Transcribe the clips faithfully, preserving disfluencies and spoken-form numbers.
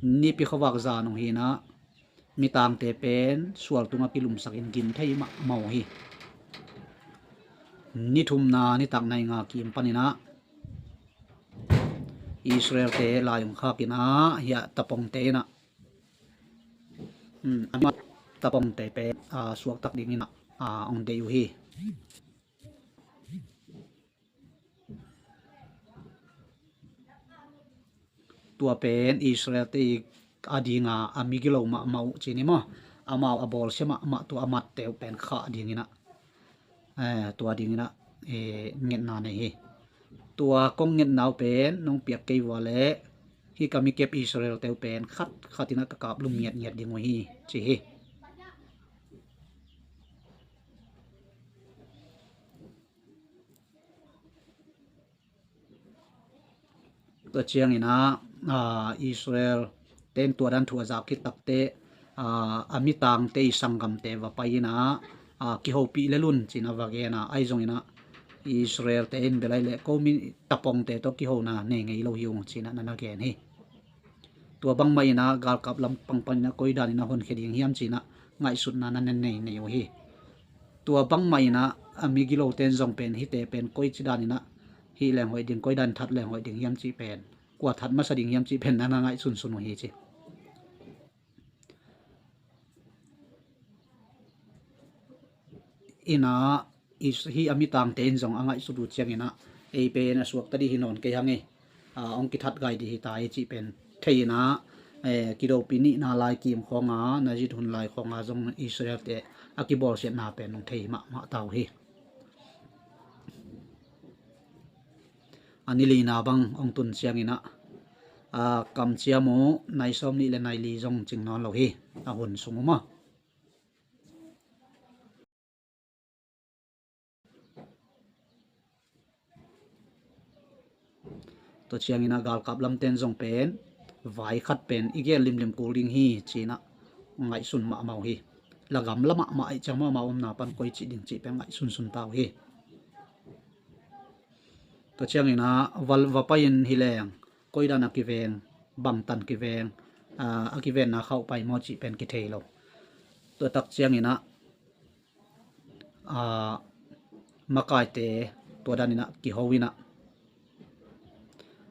Nipi khuavak zan uh hi-in ah, mi tangte pen sual tungah kilumsakin gim thei mahmah uh hi. Ni thumna nitak nai nga kim panin ah Israel-te lai hong khakin ah, hiah tapongte in ah, um, a mi tapongte pen, ah, suaktak dingin ah, ah, hong deih uh hi. Tua pen Israel-te adinga a migilo mahmah uh ci ni maw? Amau a bawlsia mahmah tua a matte uh pen khah dingin ah, eh, tua dingin ah, eh, ngetna nei hi. Tua kong ngetna uh pen nong piak kei uh a leh, hih ka mikep Israel-te uh pen khat khat in ah ka kaplum ngiatngiat ding uh hi, ci hi. Tua ciangin ah, ah, Israel-te in tua dan thu a zak khit takteh, ah, a mi tangte i sanggamte va pai-in ah, ah, kihopih lel un ci-in ah va gen a, ahi zongin ah Israel-te in bel ahih leh ko mi tapongte tawh kihona nei ngei lo hi ung ci-in ah na na gen hi. Tua bangmah in ah galkap lampang panin ah koi danin ah honkhia ding hiam ci-in ah ngaihsutna na na nei nei uh hi. Tua bangmah in ah a migilote in zong pen hihte pen koici danin ah hih leng hoih ding, koi dan that leng hoih ding hiam cih pen, kua that masa ding hiam cih pen na na ngaihsunsun uh hi ci. In ah, hih a mi tangte in zong a ngaihsut uh ciangin ah, ei pen a suakta dih hi nawn kei hang e, ah, hong kithat gai dih hi ta e cih pen thei-in ah, eh, kidopih nihna lai kim khawng a, Nazir hun lai khawng a zong Israel-te a kibawlsiatna pen hong thei mahmah ta uh hi. A ni lina bang hong tun ciangin ah, ah, kamciam uh nai sawm nih le nai li zong cing nawn lo hi, a hun sung uh maw? Tua ciangin ah galkap lamte in zong pen vai khat pen i gel limlim kul ding hi ci-in ah ngaihsun mahmah uh hi. Lagam la mahmah ahih ciang mahmah omna pan koici ding cih pen ngaihsunsun ta uh hi. Tua ciangin ah va, va pai-in hi leng koi dan a kiveng, bangtan kiveng, ah, a kivenna khauh pai maw cih pen kithei lo. Tua tak ciangin ah, ah, makaite tua danin ah kiho in ah,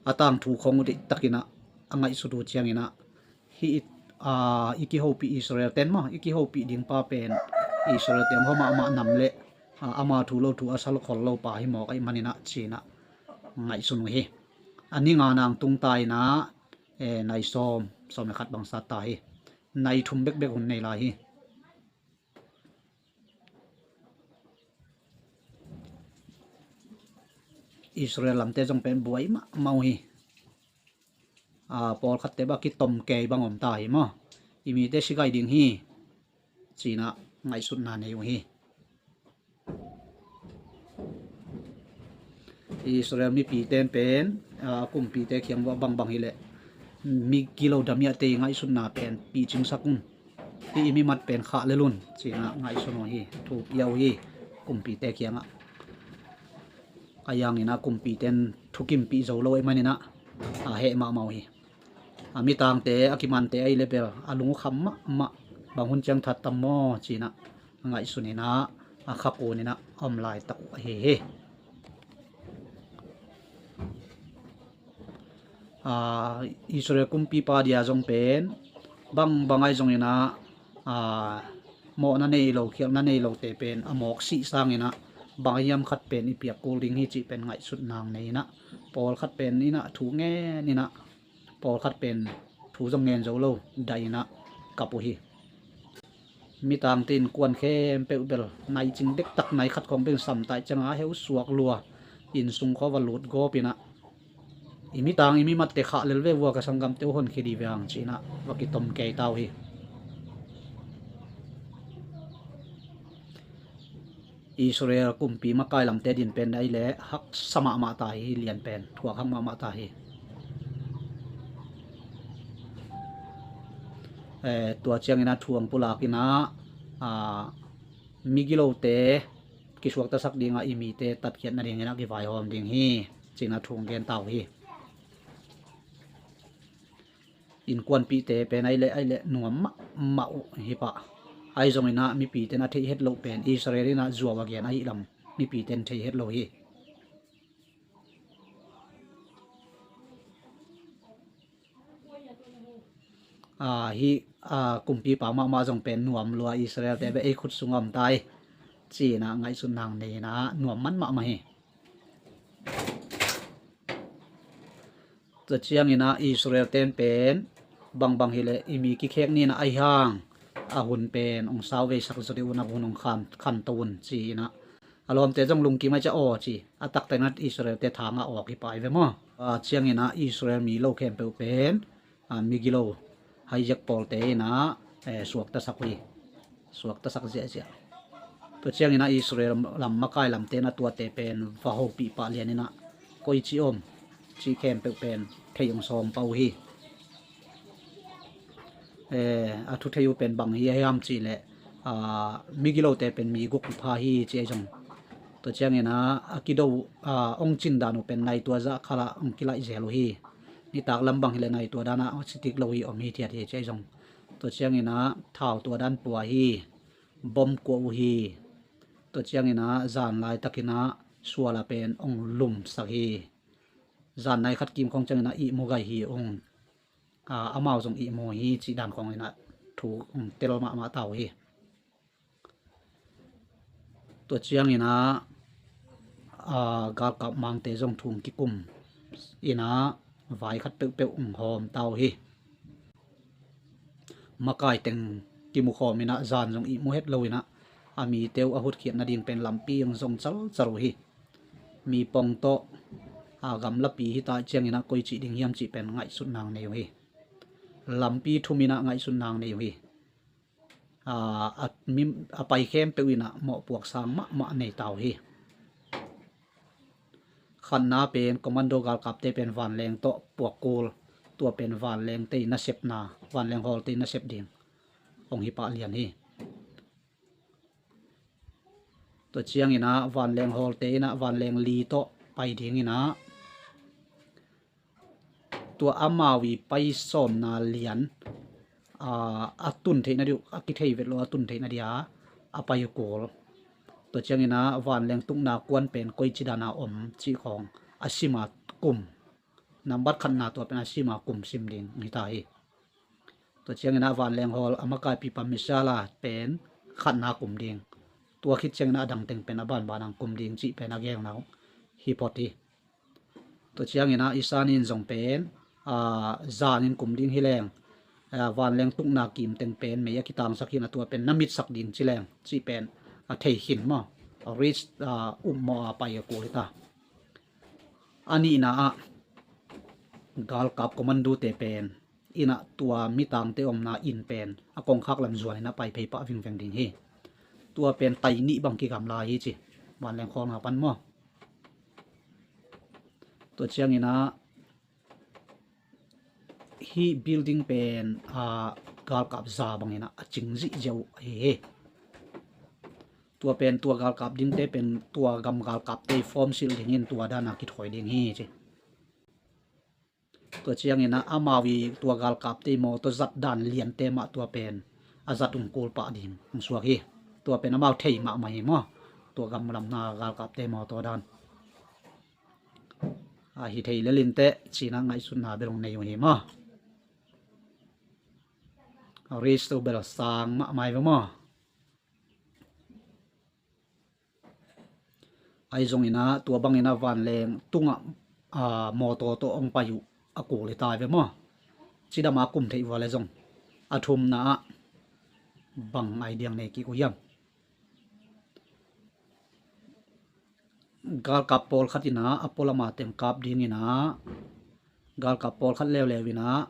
a tangthu khawng uh deihtakin ah a ngaihsut uh ciangin ah, hih i, ah, i kihopih Israel-te in maw, i kihopih ding pa pen Israel-te hong hua mahmah nam le, ah, ama thu lo thu a sal khol lo pa hi mawk ahih manin ah ci-in ah ngaihsun uh hi. A ni nga nang tung ta in ah, eh, nai sawm, sawm le khat bang sat ta hi. Nai thum bekbek hun nei lai hi. Israel lamte zong pen buai mahmah uh hi. Ah, pawlkhatte bang kitom kei bang om ta hi maw? I mite si gai ding hi ci-in ah ngaihsutna nei uh hi. Israel mipite in pen, ah, kumpite kiang uah bangbang hi leh, migilo damiahte i ngaihsutna pen picingsak un. Hih i mimat pen khah lel un ci-in ah ngaihsun uh hi, thu pia uh hi kumpite kiangah. A yang in ah kumpite in thukimpih zo lo ahih manin ah, a heh mahmah uh hi. A mi tangte, a kimante ahih leh bel a lung uh kham mahmah, bang hun ciang that tam maw ci-in ah ngaihsun in ah, a kha kun in ah om laitak uh ahi hi. Ah, Israel kumpipa dia zong pen bangbang ahi zongin ah, ah, mawhna nei lo, khialhna nei lote pen a mawk sih sangin ah bang hiam khat pen i piak kul ding hi cih pen ngaihsutna nei in ah, pawlkhat pen in ah thu ngen in ah, pawlkhat pen thu zong ngen zo lo, daih in ah kap uh hi. Mi tangte in kuan khempeuh bel nai cing dektak, nai khat khawng beng sam ta ahih ciangin a heu suak lua, inn sung khawng va lut gawp in ah, i mi tang i mimatte khah lel ve vua, ka sanggamte uh honkhia dih ve hang ci-in ah va kitom kei ta uh hi. Israel kumpi makai lamte din pen ahih leh haksa mahmah ta hi, lian pen thuak hak mahmah ta hi. Eh, tua ciangin ah thu hong pulak in ah, ah, migilote kisuaktasak ding a, i mite tatkhiat nadingin ah kivaihawm ding hi ci-in ah thu hong gen ta uh hi. innkuanpihte pen ahi leh ahi leh nuam mahmah uh hi pah. Ahi zongin ah mipite in a theih het loh pen Israel in ah zuau a gen ahi lam mipite in thei het lo hi. Hih kumpipa mahmah zong pen nuam lua, Israel-te bek ei khut sungah om ta hi ci-in ah ngaihsutna nei-in ah nuam man mahmah hi. Tua ciangin ah Israel-te in pen bangbang hileh i mi kikhek ni in ah, ahi hang a hun pen hong sau veisak zaw dih un, a hun hong khan, khanto un ci-in ah a lawmte zong lungkim a, ci a, aw ci. A taktak in ah Israel-te tha ngah awk hi pah hi ve maw. Tua ciangin ah Israel mi lo khempeuh pen migilo, haizek pawlte in ah suaktasak uh hi. Suaktasak ziahziah. Tua ciangin ah Israel lam makai lamte in ah tuate pen va hopih pah lian in ah koici om cih khempeuh pen thei hong sawm pah uh hi. A thu thei uh pen bang hi hiam cihleh migilote pen mi guk pha hi ci ahi zong. Tua ciangin ah a kido uh hong cin dan uh pen nai tua zah khalah hong kilaih zel uh hi. Nitak lam bang hileh nai tua dan ah a sitik lo hi, om hithiat hi ci ahi zong. Tua ciangin ah thau tua dan pua hi. Bom kuah uh hi. Tua ciangin ah zan laitakin ah sual a pen hong lumsak hi. Zan nai khat kim khawng ciangin ah ihmu gai hi hong, amau zong ihmu hi cih dan khawng in ah thu hong tel mahmah ta uh hi. Tua ciangin ah galkap mangte zong thu hong kikum in ah vai khat peuhpeuh hong hawm ta uh hi. Makai teng kimu khawm in ah zan zong ihmu het lo in ah a mite uh a hutkhiat nading pen lampi hong zong calcal uh hi. Mi pong tawh a gamlapi hi ta ciangin ah koici ding hiam cih pen ngaihsutna nei uh hi. Lampi thum in ah ngaihsutna nei uh hi. A pai khempeuh in ah mawhpuak sang mahmah nei ta uh hi. Khatna pen commando galkapte pen vanleng tawh puak kul, tua pen vanlengte i nasepna, vanleng hawlte i nasep ding hong hi pah lian hi. Tua ciangin ah vanleng hawlte in ah vanleng li tawh pai ding in ah tua amau i pai sawmna lian a tun theih nadih uh, a kithei vet lo a tun theih nadih a a pai uh kul. Tua ciangin ah vanleng tukna kuan pen koici dan a om cih khawng a sim a kum, nambat khatna tua pen a sim a kum sim ding hi ta hi. Tua ciangin ah vanleng hawl a makaipipa missile pen khatna kum ding. Tua khit ciangin ah a dang teng pen a banban ang kum ding cih pen a gengna uh hi phot hi. Tua ciangin ah i sanin zong pen zanin kum ding hi leng, vanleng tukna kim teng pen mei a kitangsak hi in ah tua pen na mitsak ding ci leng cih pen a thei khin maw. Risk upmawh a pai a kul hi ta. A nihna ah galkap commando-te pen in ah tua mitangte omna inn pen a kongkhak lam zuan in ah pai phei pah vingveng ding hi. Tua pen tai nih bang kigamla hi ci. Vanleng khawlna pan maw. Tua ciangin ah hih building pen galkap za bangin ah a cing zihziah uh ahi hi. Tua pen tua galkap dingte pen tua gam galkapte i form silh dingin tua dan a kithawi ding hi ci. Tua ciangin ah amau i tua galkapte i mawtaw zat dan liante mah tua pen a zat ung kul pah ding hong suak hi. Tua pen amau thei mahmah hi maw. Tua gam lamna galkapte mawtaw dan a hi thei lel inteh ci-in ah ngaihsutna bel hong nei uh hi maw. Risk uh bel sang mahmah hi ve maw. Ahi zongin ah tua bangin ah vanleng tungah mawtaw tawh hong pai uh a kul hi ta hi ve maw. Cidam a kum theih vua le zong a thumna ah bang idea nei kik uh hiam. Galkap pawlkhat in ah a pualam a teng kap dingin ah galkap pawlkhat leuleu in ah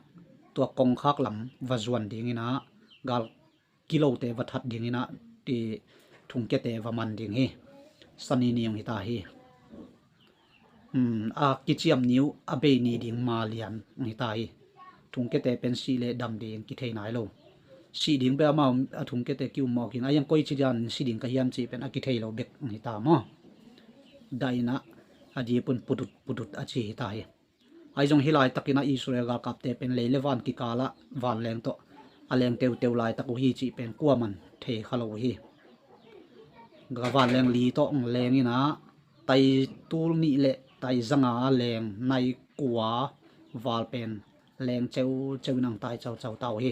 tua kongkhak lam va zuan dingin ah gal kilote va that dingin ah thungkiate va man ding hi. Sani ni hong hi ta hi. A kiciam ni uh a bei ni ding ma lian hong hi ta hi. Thungkiate pen sih le dam ding kithei nai lo. Sih ding pen amau a thungkiate ki-um mawk in a, iang koici dan si ding ka hiam cih pen a kithei lo bek hong hi ta maw. Dah in ah a dipun pudut pudut a ci hi ta hi. Ahi zong hih laitakin ah Israel galkapte pen lei le van kikalah vanleng tawh a leng teuteu laitak uh hi cih pen kuaman thei kha lo uh hi. Vanleng li tawh leng in ah, tai tul nih le tai zanga leng nai kua val pen leng ceuceu in ang tai caucau ta uh hi.